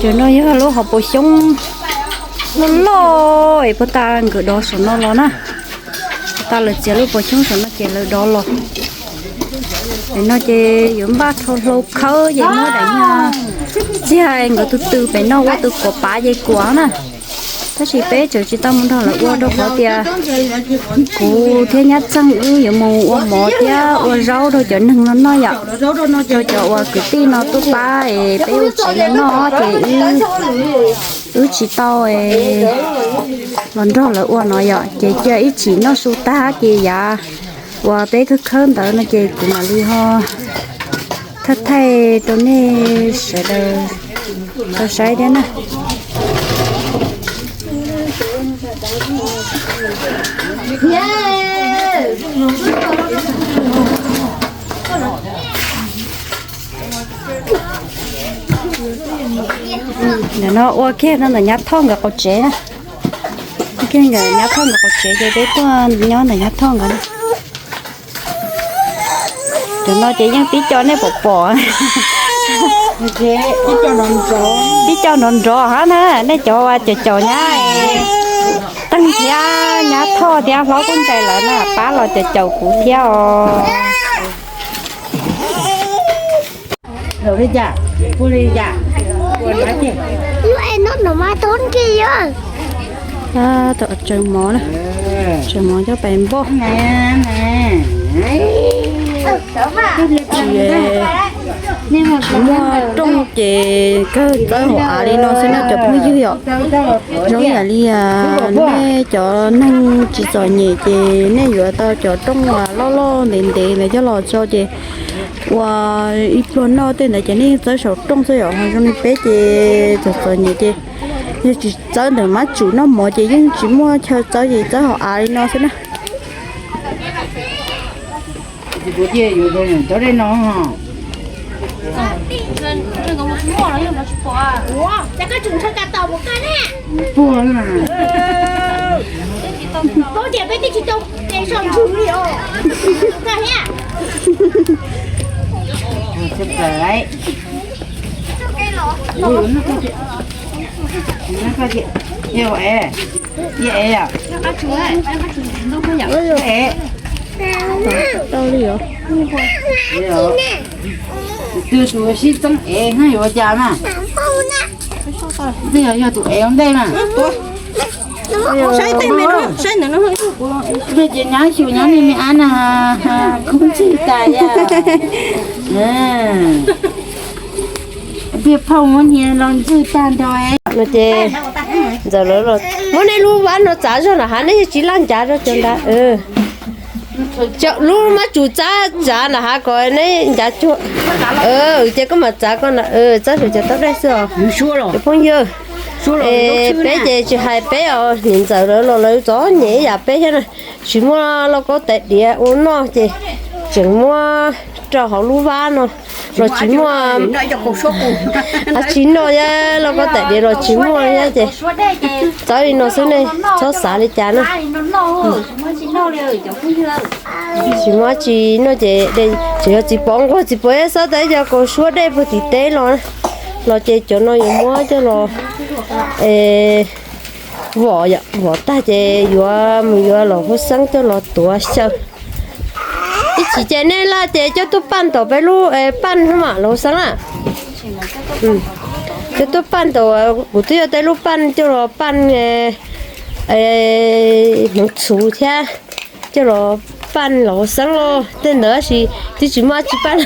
Cov no yog lub hauv paus xyoob loj loj es puag ta nkawd dov saum no los na. Puag ta lawv txiav lub paus xyoob saum no ces lawv dov los. Pem no ces yuav npaj rho hlau khawb ces muab daim nyuag txiag nkawd tus tw pem no ua tus kuam pav ces kuam na. Tab sis peb tseem tsis tau mus nrog lawv ua rau qhov tias kuv thiab nyab txeeg wb yuav mus ua mov thiab ua zaub rau cov neeg no noj yom. Rau cov uas kwv tij no tuaj pab es peb ua tsev no noj ces wb tsis tau los nrog lawv ua no yom, ces cia ib chim noj su tag ces yav uas peb khawb khawb ntawd no ces kuv mam li ho thaij thaij rau nej sawv daws tau saib thiab na. Ntawm no ua kiag no ntawm Nyab Thoj nkawd qhov tsev na. Ua kiag ntawm Nyab Thoj nkawd qhov tsev ces peb tuaj nyob ntawm Nyab Thoj nkawd na. Cov no ces yeej tib co nej pom pom, tib co nrov nrov hab na, nej cov uas caum caum nyab, Teej thiab Nyab Thoj thiab Hlob Kub Ntais lawv na pab los caum caum kuv thiab os. Tseem mov na, tseem mov coj pais npoj. Tsis muaj rooj ces kawg txawb hauv av li no xwb na cov phooj ywg yom. Zoo yam li nej cov neeg tsis txom nyem ces nej yuav tau cov rooj uas loj loj ntev ntev ntawd coj los tso ces ua ib pluag noj tej ntawd ces nej yeej txawb saum rooj xwb yom. Ho zoo li peb ces txom txom nyem ces yog tsis txawb ntawm mab tsum noj mov ces yeej tsis muaj chaw txawb ces txawb hauv av li no xwb na. Tau li os. Tus twg tus sib txeeb ev na yuav ua cas mas. Twb yog yog tus ev ua ntej mas. Saib tej me no, saib ntawm no. Ces nyob xyuas nyob nej me ab na, khub ntxwg tas yog. Peb phauj muab niag los ntxwg tag nrho. No ces ntxawm lawv los muab nej lub vab no txav zog na hav, nej tsis laj ncav rau cov nrad. Lub mab tsum txav txav na hav kom neb ncav cuag. Ces koj mam txav koj na, txav saum cov taub dej xwb os. Cov phooj ywg, peb ces tsis hais peb os, niam ntxawm lawv los lawv txom nyem ib yam peb thiab na. Tsis muaj lauj kaub tais diav ua noj ces tseem muab rau hauv lub vab no los tsis muaj, tsis noj thiab lauj kaub tais diav los tsis muaj thiab ces txawb li no xwb, nej txhob xav li cas na. Tsis muaj dab tsi noj ces tseem yog txiv pov nquag txiv pov ib xab tas ib co kaus suab dej puag tim teb los, los ces cov no yuav muab coj los vom, vom tag ces yuav mus yuav los huab xeeb coj los tuav xyaw. Ib chim ces nej laj ces coj tuaj paj tom peb lub paj hab mam los huab xeeb na. Coj tuaj paj tom, kuv twb yog tej lub paj coj los paj hmoov txhuv thiab, coj los paj los huab xeeb los tej ntawd tab sis twb tsis muaj dab tsi paj,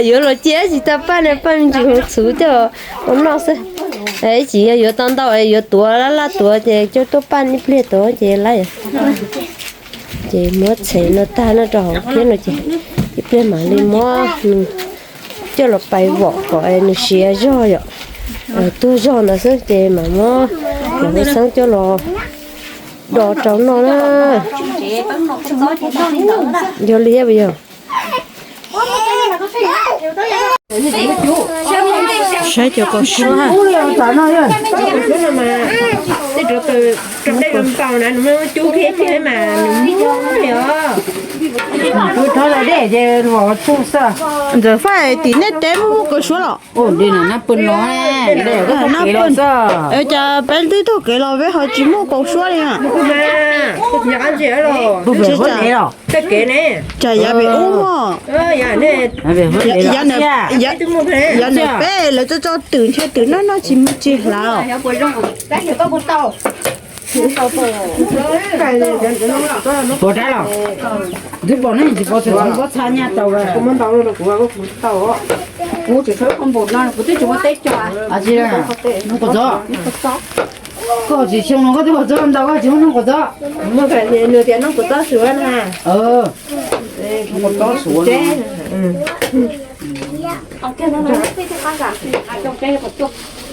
yuav los cia tsis tau paj, paj me ntsis hmoov txhuv coj ua noj xwb. Ib chim yog yuav tau ntau es yuav tuav laj laj tuav ces coj tuaj paj ib pliag tod ces lawm. Ces muab txhev no tag noj rau hauv thiab no ces ib pliag mam li muab coj los pais vom kom nws siav zog yom. Tuag zog ntawd xwb ces mam muab los huab xeeb coj los do rau noj na. Yog li thiab puas yog? Saib cov kaus suab. Tej rau tus rau dej rau npaum na nws muaj cub thiab ces mas nws muaj li os. Ntxawm Faj, tim nej teb muaj muaj kaus suab los? Cas peb twb taug kev los peb ho tsis muaj kaus suab li na. Cas yav pem ub mog. Yav nws peb lawv tso tso twm ntshe twm noj noj tsis mus tsis hlav. Puas dab los? Twb pom ne, tsis pom txhua pob txha nyaj tau. Kuv tsis tshua npaum no, kuv twb tsis muaj teb co. Nub Quav Txob, koj tsis xyoo no koj twb pom txob ntau koj tsis muaj Nub Quav Txob. Nws tias Nub Quav Txob suav na. Nub Quav Txob suav.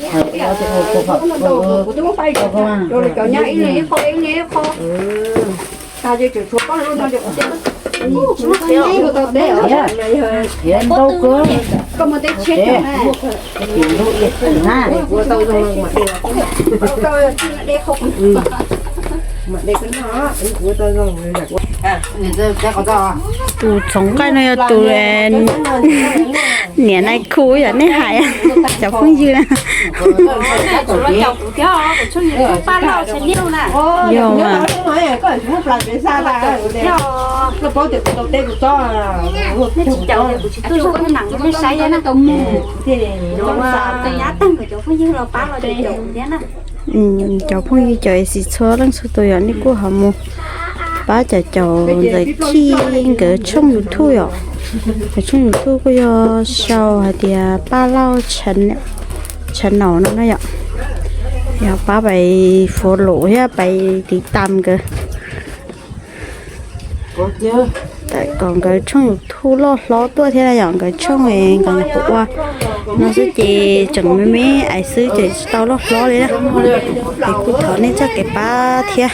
Kuv twb muab pais cov nyab ib leeg ib qho ib leeg ib qho. Koj muaj teb tsheb na. Tus txhoov nqaij no yog tus niam nais khu yom, nej hais cov phooj ywg na. Yog mas. Cov phooj ywg cov xim txhua leej txhua tus yom, nej kuj ho mus pab cov caum ntxawm Khij nkawd tshooj YouTube yom. Nkawd tshooj YouTube kuj yog sau hais tias Paj Lauj channel no na yom. Yog pab pais follow thiab pais tiv tam nkawd. Tam kom nkawd tshooj YouTube loj hlob tuaj thiab yom, nkawd tshooj nkawd nyuam qhuav ua no xwb ces tseem me me ais xwb ces tsis tau loj hlob li na. Es kuj thov nej txoj kev pab thiab.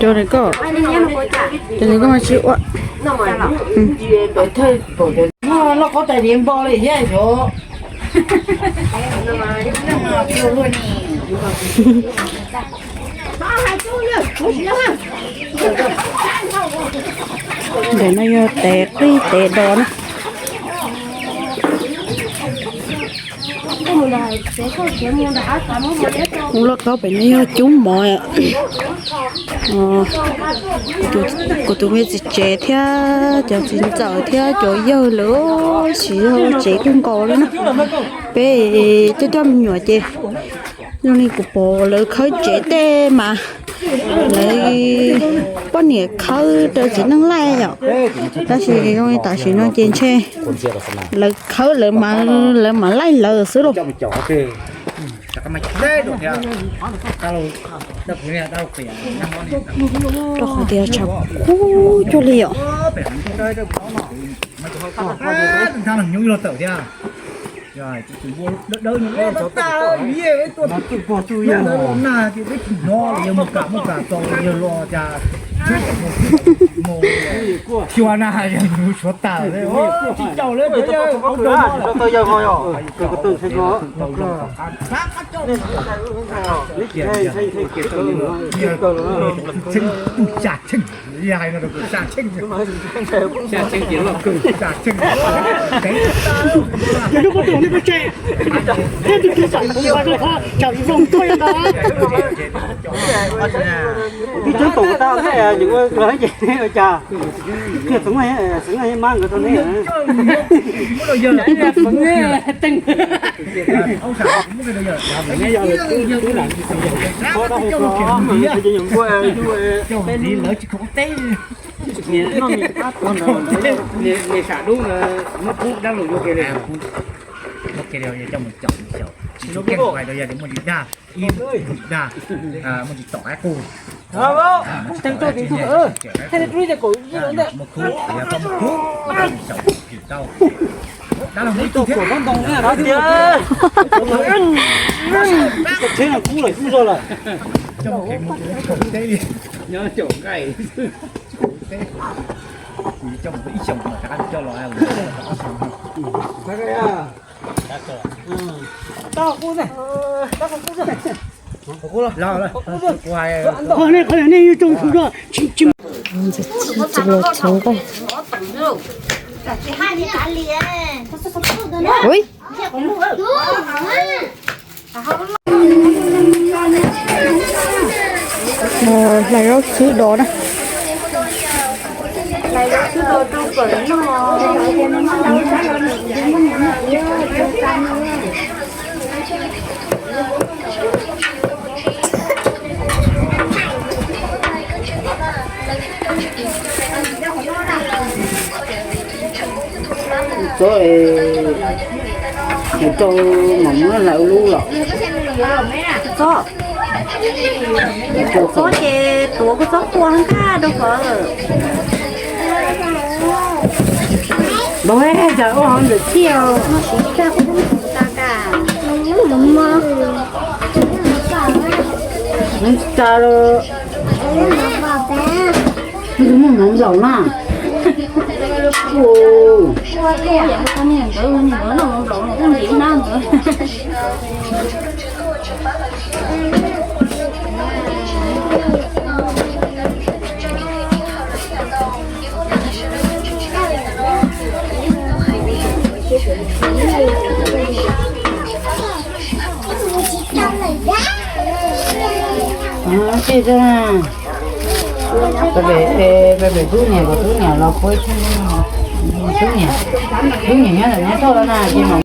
Cov nws koj, cov nws koj mas tsis ua. Loj qhov tais diav npo li thiab. Ntawm no yog tes qij tes dos na. Ub, loj qaub pem no yog cub mov. Kuv tus me txiv tsev thiab cov txiv ntxawm thiab cov yawg lawv siv tsev kuj nkaus li na. Peb coj coj me nyuam ces zoo li kuv pom lawv khawb tsev tej mas lawv poj niam khawb rau txiv neej laij yom. Tab sis zoo li tam sim no ces ntshe lawv khawb lawv mam, lawv mam laij lawv xwb lauj. Rau qhov tias tshav kub cuag li yom. Cov lub pob tw nej puas tseem thiab tus tus xam ua rau qhov cov ib voos tuaj li ntawd. Ib coob toom tau thiab ua ces ua cas thiaj txeev, txeev mab nkawd rau neb. Niam sam dub muab pub dab laug yuav ke li. Muab ke li, coj mus caum xyaum, tsis tshua keej hais rau yog tias muaj li dag, ib dag, muaj tsis tom qab qus. Muaj khub, yog koj muaj khub, xyaum tsis tau. Dab laug muaj ib tug thiab. Cov tsheb no kub lawm kub zog lawm. Coj mus kev mus teb li. Nyob caum nqaij xwb. Los, los, los, nej, nej yuav tsoo tshum zog, tsis, tsis, tsis los tshov nqaij. Ui. Hlais zaub xwb do na. Txob, mus rau mam muab hlais ua lub los. Txob, txob ces tuav kua txob qua nqaj rau qhov. Npau cas ua hauv ntawm thiaj. Tsis tas los. Muaj hmoov nplaum na. Peb pem tub niam, kuv tub niam los puab, tub niam, tub niam nyob ntawm nyob toj los na ces mam.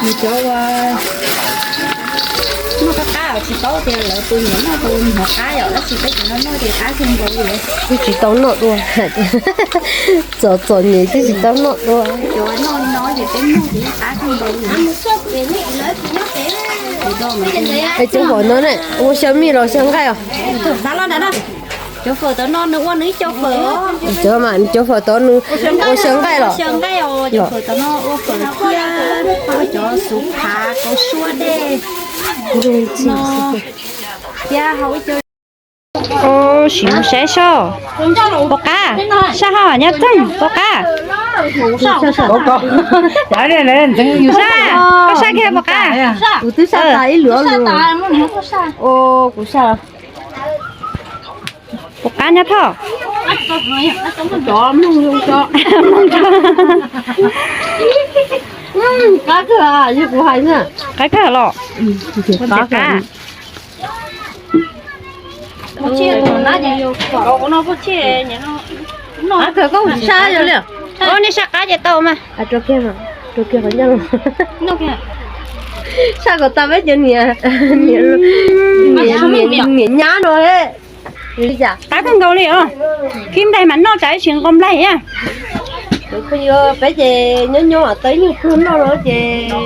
Nws cov uas noj qab qab tsis paub tias lawv tus niam noj tus hov qab yom, tab sis peb cov no noj ces qab kawg nkaus li. Twb tsis tau noj dua. Txom txom nyem twb tsis tau noj dua. Cov noj li no ces peb noj ces qab kawg nkaus li. Es cov fawm no ne, ua xyaw mij los xyaw nqaij os? Cov fawm tod no nws ua nws ib co fawm. Cov mas cov fawm tod nws ua xyaw nqaij los? Xyaw nqaij os, cov fawm tod no ua fawm thiab ua cov xuv phav kaus suab dej no thiab hau ib co. Sim mus saib soj. Puas qab? Saj ho nyob txeeg puas qab? Saj, koj saj kiag puas qab? Kuv twb saj tas ib lwm. Kuv saj. Puas qab nyob Thoj? Qab kawg los? Qab. Qab kawg, koj saj li. Nej saj qab ces tau mas. Saj kom tas peb cov niam, niam nyab no. Qab kawg nkaus li os. Khib nplaig mas noj tsam ib tsis nqos nplaig na. Peb ces nyob nyob tau ib nyuag plug noj no ces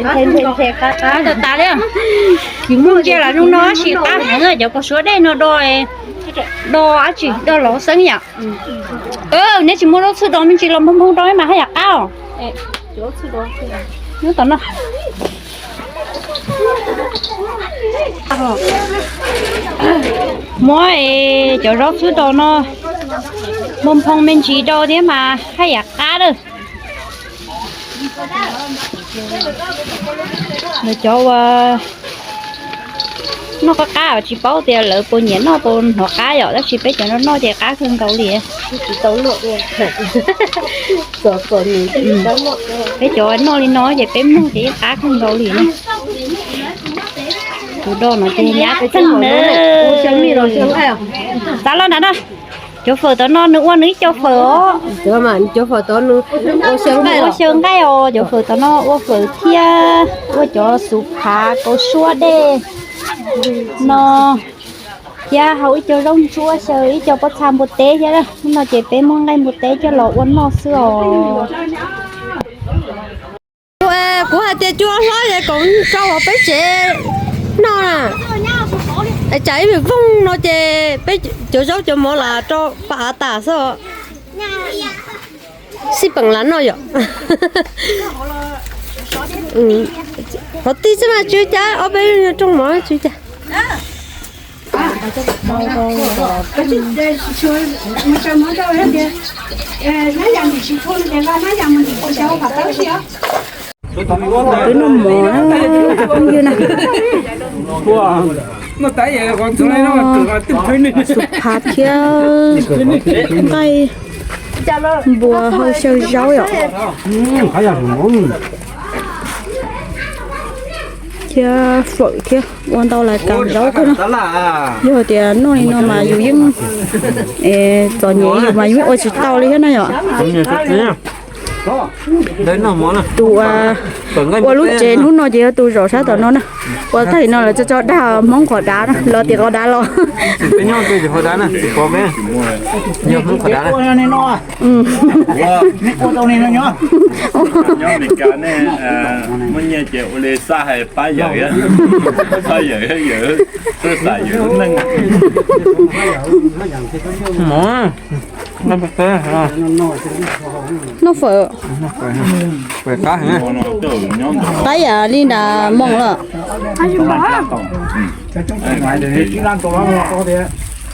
ntshe ntshe qab qab tas tas li. Tsis muaj ntsia los zoo no tab sis qab heev, cov kaus suab dej no do, do dab tsi do los xeeb yom. Neb tsis muaj zaub txhwb do me ntsis los nphoo nphoo rau mas haj yam qab os. Nyob tom no. Muab es cov zaub txhwb do no nphoo nphoo me ntsis rau thiab mas haj yam qab lawm. Lawv cov uas noj qab qab tsis paub tias lawv puas nyiam noj tus hov qab yom, tab sis peb cov no noj ces qab kawg nkaus li. Peb cov noj li no ces peb mloog ces yeej qab kawg nkaus li. Tus do no ces nyab txeeg na. Xav los nram no. Cov fawm tod no nws ua nws ib co fawm os. Cov fawm tod nws ua xyaw nqaij os. Cov fawm tod no ua fawm thiab ua cov xuv phav kaus suab dej no thiab hau ib co zaub ntsuab xyaw ib co pob txha npua teb thiab. Hnub no ces peb muab nqaij npua teb coj los ua noj xwb os. Kuv hais tias cua hlob es kom rau hauv peb tsev noj na. Es tsam ib vim vooj no ces peb cov zaub cov mov los rau pab av tas xwb. Xij peem lav noj yom. Qhov tij xwb mas tsw cas ob peb rooj mov tsw cas. Twb noj mov na cov phooj ywg na. Xu phav thiab nqaij npua hau xyaw zaub yom. Thiab fawm thiab ua ntau lais kas zaub kawg no. Yog tias noj li no mas yus yeej txom nyem yus mas yus yeej ua tsis tau li thiab na yom. Tus ua lub tsev hnub no ces yog tus zaum sab tom no na. Ua tag li no lawv tso tso dag Hmoob qhov dav na, los tias qhov dav los. Nyob Meskas nej muaj nyiaj ces ua li Xab hais pab yawm, pab yawm, yawm, pab xav yawm lub neej. Noj fawm. Qab yam li nram Moos lawm.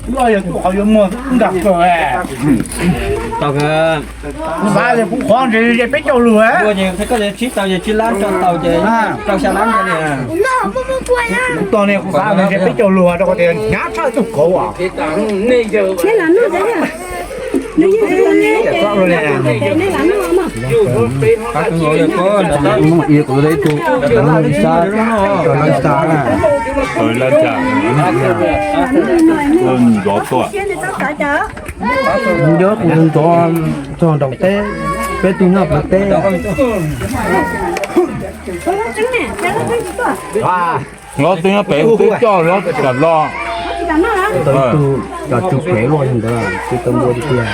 Kuv xav tias kuv qhov ntshe ze peb caug lus, koj tsis tau ces tsib lab rau tau ces rau xya lab li. Kuv tos ne, kuv xav ntshe peb caug lus rau qhov tias hnyav tshaj tug kauv as. Nco kuv ntxov txog nraum teb, peb tug nyob pem teb. Los twb nyob pem twb coj los tsis kam los. Tau ib tug cov tsw phem luaj li ntawd twb tau ntua tiag tiag.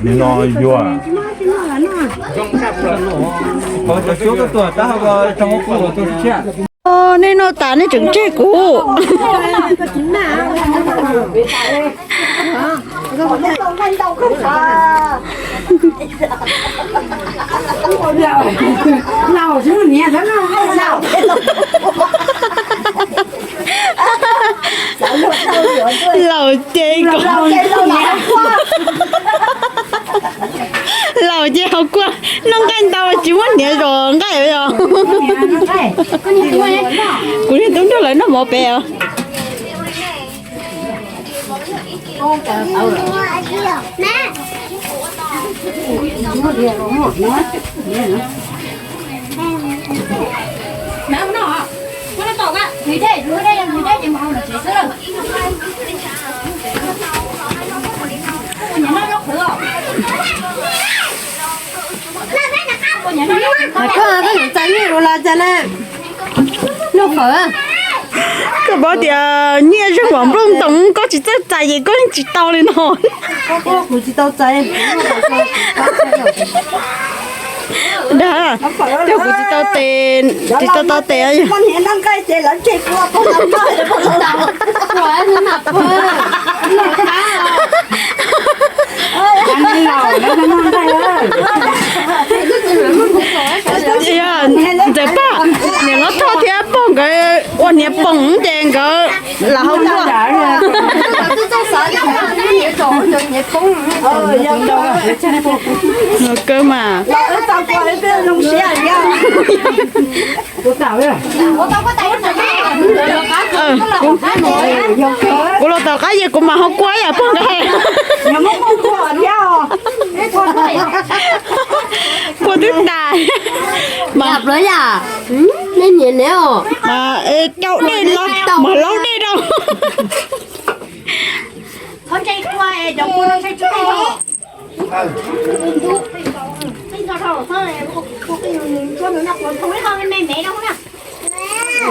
Nim no yuav. Cov suab koj tuaj tab hau rau hauv kuv tuaj tshiab. Nej noj tas nej tseem tseg kuv. Laus ces, laus ces hauv kuaj noj nqaij ntau tsis muab hniav zom nqaij os. Kuv niag tub nrog lawv noj mov pem os. Koj, koj txais nyiaj rau las cas na? Noj fawm. Koj paub tias nyiaj zeeg mom nplooj ntoos koj tsis txawj txais ces koj yeej tsis tau li no. Kuv tsis tau txais. Dag, cog kuv tsis tau tes, tsis tau tau tes. Ntxawm Paj, niam hlob Thoj thiab pog nkawd ua hniav poom ces nkawd lam hau kuaj. Kawg mas. Kuv los tom qab yawg kuv mam ho kua yam pog nkawd. Kua twb tas. Mas cau dej los mas laub dej rau.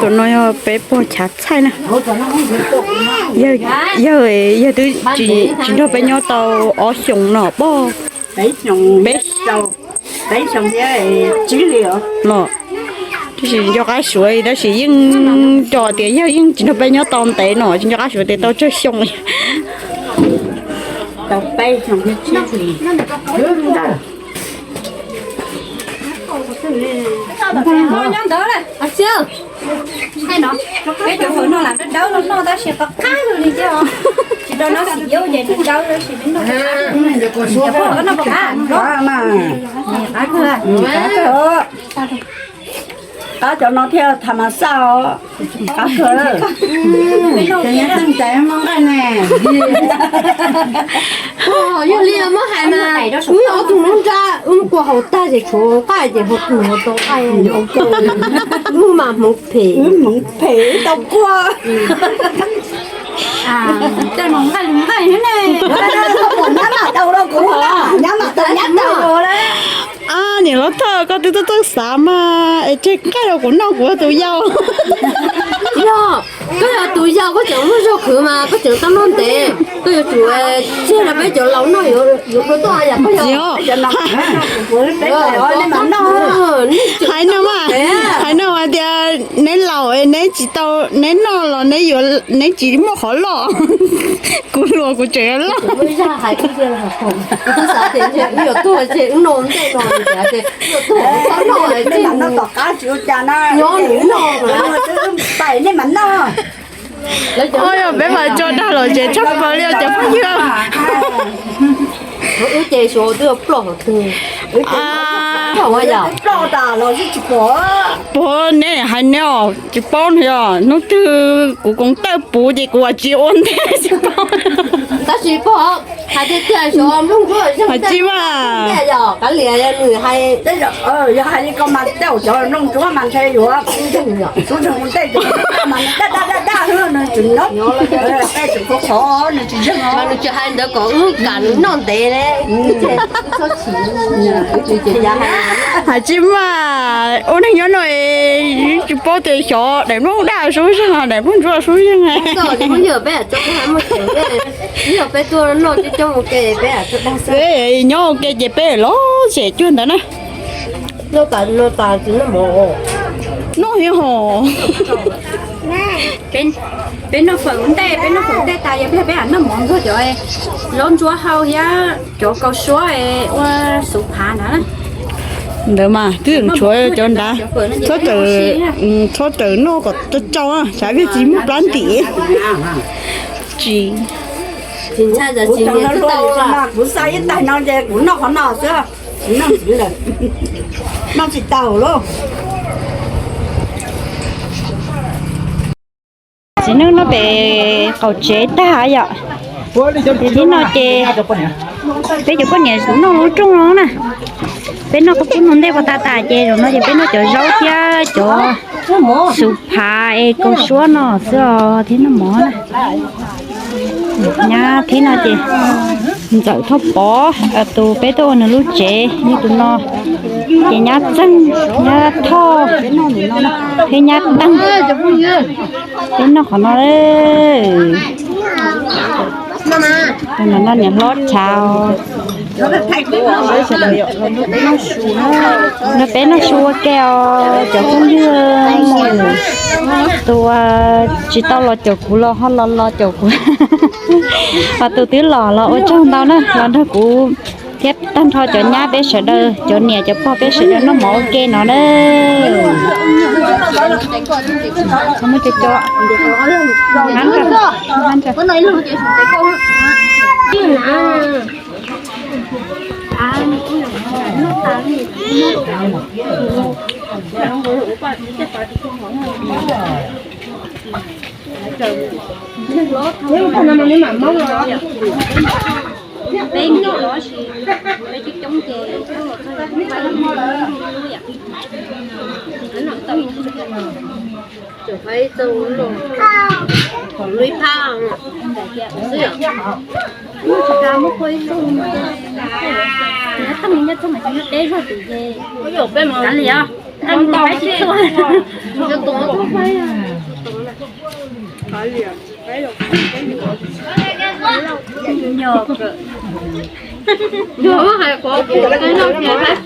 Tus no yog peb pog chav txhaij na. Yawg, yawg twb tsis nrog peb nyob tau ob xyoos no pog. Peb xyoos, peb xyoos thiab tsib hlis no. Tab sis nco qab suav tab sis yeej nco tias yawg yeej tsis nrog peb nyob tau ntev no tsis nco qab suav tias tau tsawg xyoo li. Tau peb xyoo thiab tsib hlis. Peb cov fawm no lam dawb dawb los noj tab sis qab qab li thiab os. Tsis tau noj xim yau ces dawb dawb tab sis peb noj qab. Cov poj koj noj puas qab? Qab kawg. Qab cov no thiaj tham mas xaj os. Qab kawg. Peb noj ntxeev hmo nqaij ne. Yog li muab hais mas wb ob tug noob nrab wb kua haus tag ces tshuav nqaij ces haus tau nqaij. Wb mas hmoov phem, wb hmoov phem tau kua. Tej no nqaij nqaij ne. Nyab mam tau los kuv, nyab mam tau nyab tau los. Niam hlob Thoj, koj twb txawj txawj xav mas es tseg nqaij rau kuv noj, kuv yog tus yau. Yog koj yog tus yau koj tseem muaj zog khwv mas koj tseem tau noj ntev, koj yuav tsum tseg rau peb cov laus noj yuav dua tuaj yom. Hais no mas, hais no hais tias neb laus neb tsis tau, neb noj los neb yuav, neb tsis muaj qhov loj. Kuv hluas kuv tseem loj. Nej mam noj tom qab tsis ua cas na. Pais nej mam noj. Oj, yog peb mas tso dag los ces tshaj plaws li os cov phooj ywg. Puas neb hais neb os, tsis paub no yog hnub twg kuv koom tawj puv ces kuv ua tsis ua ntej tsis paub. Tab sis hais tiag tiag xyov nplooj ntsuab, hais tsis mas, yog hais li ko mas tej zaum cov nplooj ntsuab mas ntshe yuav xub ntseg ua ntej, mas nws daj daj daj daj xwb, nws tseem nyob, tej zaum qhov qhov nws tsis zeeg os. Nws tsis hais ntawd kom wb kam nws noj ntev li. Hais tsis mas ua neeg nyob no tsis paub tias xyov daim nplooj daj sub zeeg, daim nplooj ntsuab sub zeeg. Nyob ua ke ces peb los xyem cuag ntawd na. Noj thiab hos. Peb noj fawm ua ntej, peb noj fawm ua ntej tas yog pliag peb noj mov ntxuag cov zaub ntsuab hau thiab cov kaus suab ua xuv phav ntawd. Ntawd mas twb tshuav cov nrad, txhob raws, txhob raws noj kom tsau tsau, tsam pliag tsis muaj plab ntim. Tsis, kuv xa ib tais no ces kuv noj qhov no xwb, tsis noj ntxiv lawm, noj tsis tau lauj. Txiv neej noj pem qaum tsev tag yom. Ces thiab no ces peb cov poj niam noj lub rooj no na. Peb noj qub pub no ntej puas tas tas ces zaum no ces peb noj cov zaub thiab cov xuv phav es kaus suab no xwb os thiab noj mov na. Nyab thiab no ces Ntxawm Thoj Pov, tus peb tuaj ua nws lub tsev, yog tus no, ces nyab Txeeg, nyab Thoj, thiab nyab Teeg. Peb noj qhov no. Tus no niam hlob Tshav. Peb noj su ua ke os cov phooj ywg. Tus tsis tau los caum kuv los ho los los caum kuv. Ho tus twb los los ua tsaug ntau na, los nrog kuv thiab tag nrho cov nyab peb sawv daws, cov niam cov pog peb sawv daws noj mov ua ke no na. Muab cov cov, peb mus los sis peb coob coob ces txhob los txog ib lub lub yam. Tseem hais txog lub, lub ib phab xwb yom. Muaj tsis tas muab qhua ib zaug, nyob txog mas nyob deb zog tim ces kav liam, ntau tsis txog. Yog hais qhov kuv noj kiag tab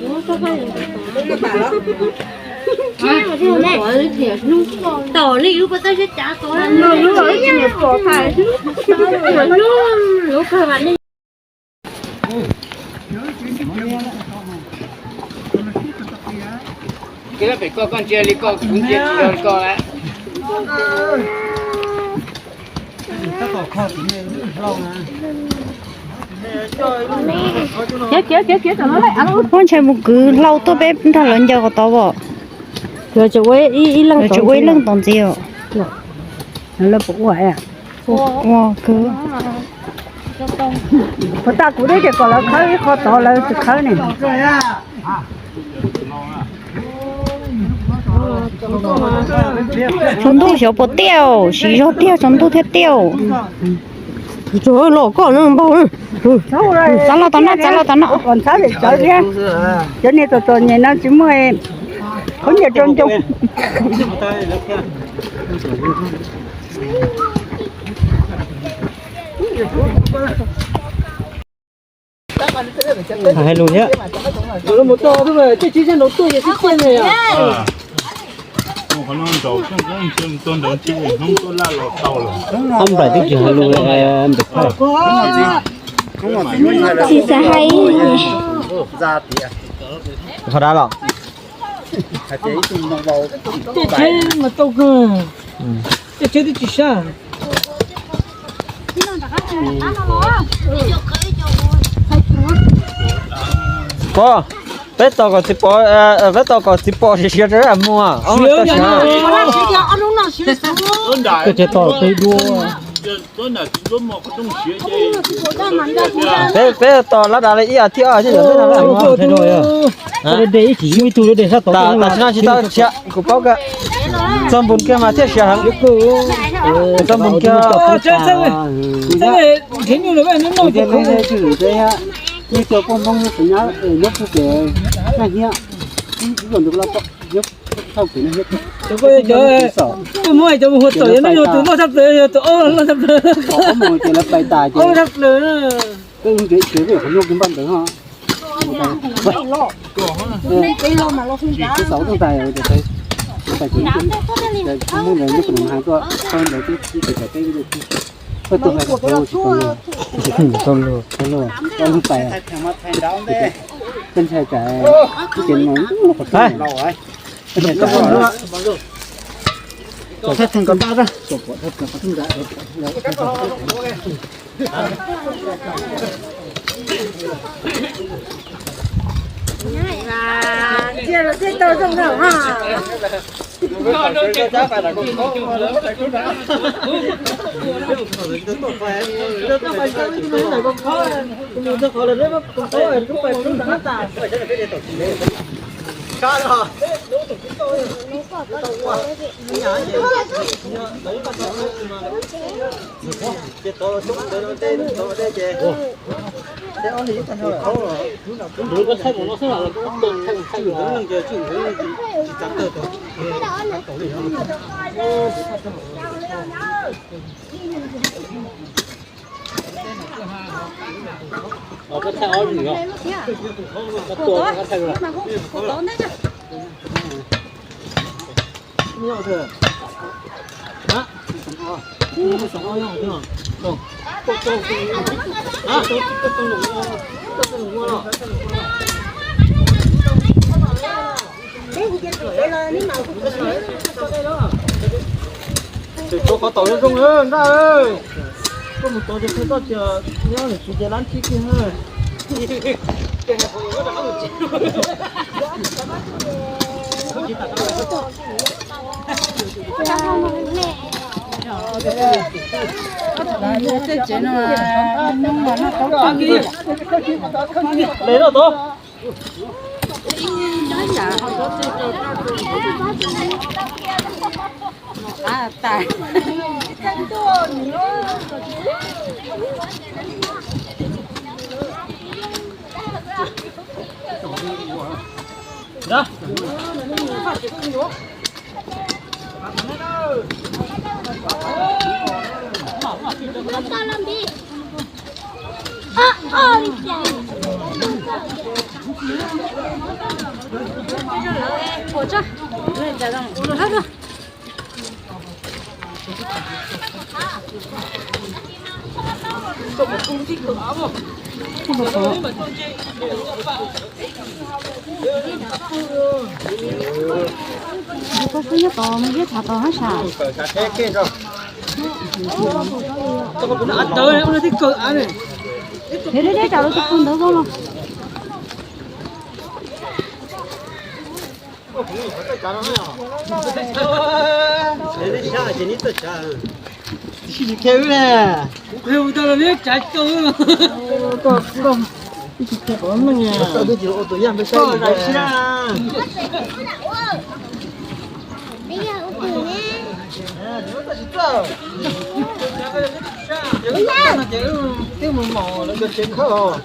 tom li lub pas tab sab cav tod, lub kawg mas li. Koj ntsia li koj, kuv ntsia tsis yog li koj. Muab ntshai mus kwv hlau tuaj peb nrog lawv ncaws qhov tod os. Tsis ua ib leej tom ntxiv os. Ua kwv. Puas tas kuv twb tias kom lawv khawb ib qho tod lawv tsis khawb ne. Tsaus ntuj xyov puas tiaj, siv zog tiag tsaus ntuj thiaj tiaj. Tsuav los koj no npau. Txav los tom no, txav los tom no. Kom ntxhab lem tsawv thiab. Cov niag txom txom nyem no tsis muaj khaub ncaws rau ncoo. Hais lus thiab. Ob nplaim twb tsis hais lus, nplaim phaj. Tsis xav hais. Qhov dab los. Tej tsheb mas tau kawg. Tej tsheb twb tsis sab. Pog, peb tos kom txiv pom, peb tos kom txiv pom siav siav rau muag. Koj tsis tos peb dua. Peb, peb tos lab dav li ib as thiv ob as thiab yog peb no lawm. Tam sim no tsis tau siav, kuv paub kawg. Txog npun kiag mas thiaj siav heev. Txog npun kiag. Cov mus cov mus hu tom yog no yog tus loj tshaj plaws, yog tus ob loj tshaj plaws. Ob tshaj plaws. Tseem tso qhov taum zoo zoo na nraj. Koj mus tod ces koj tias nyob ntawm tsis ces lab thib kiag na. Tej tsev no, no tau. Le no tod. Koj xub nyob tod mas thiab tshav tod hab sam. Thiab thiab tsam lawv tus pug ntawd zoo los. Twb mus mos lawv cov tsev khawb os.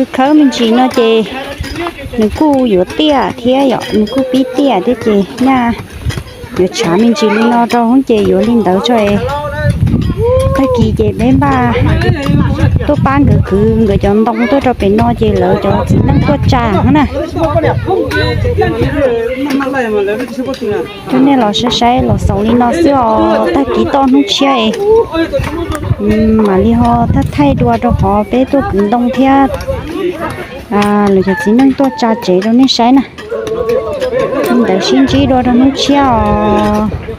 Khawb khawb me ntsis no ces nws kuj yuav tiaj thiab yom, nws kuj pib tiaj thiab ces nyaj yuav tshav me ntsis li no rau hub ces yuav li ntawd tso. Tag kis ces peb npaj tuaj pab nkawd kwv nkawd cov ntoo tuaj rau pem no ces lawv cov txiv neej tuaj tsa na. Coj nej los saib saib los xaus li no xwb os, tag kis toj hnub tshiab es mam li ho thaij thaij dua rau qhov peb tuaj kwv ntoo thiab lawv cov txiv neej tuaj tsa tsev rau nej saib na. Li ntawd sib ntsib dua rau hnub tshiab os.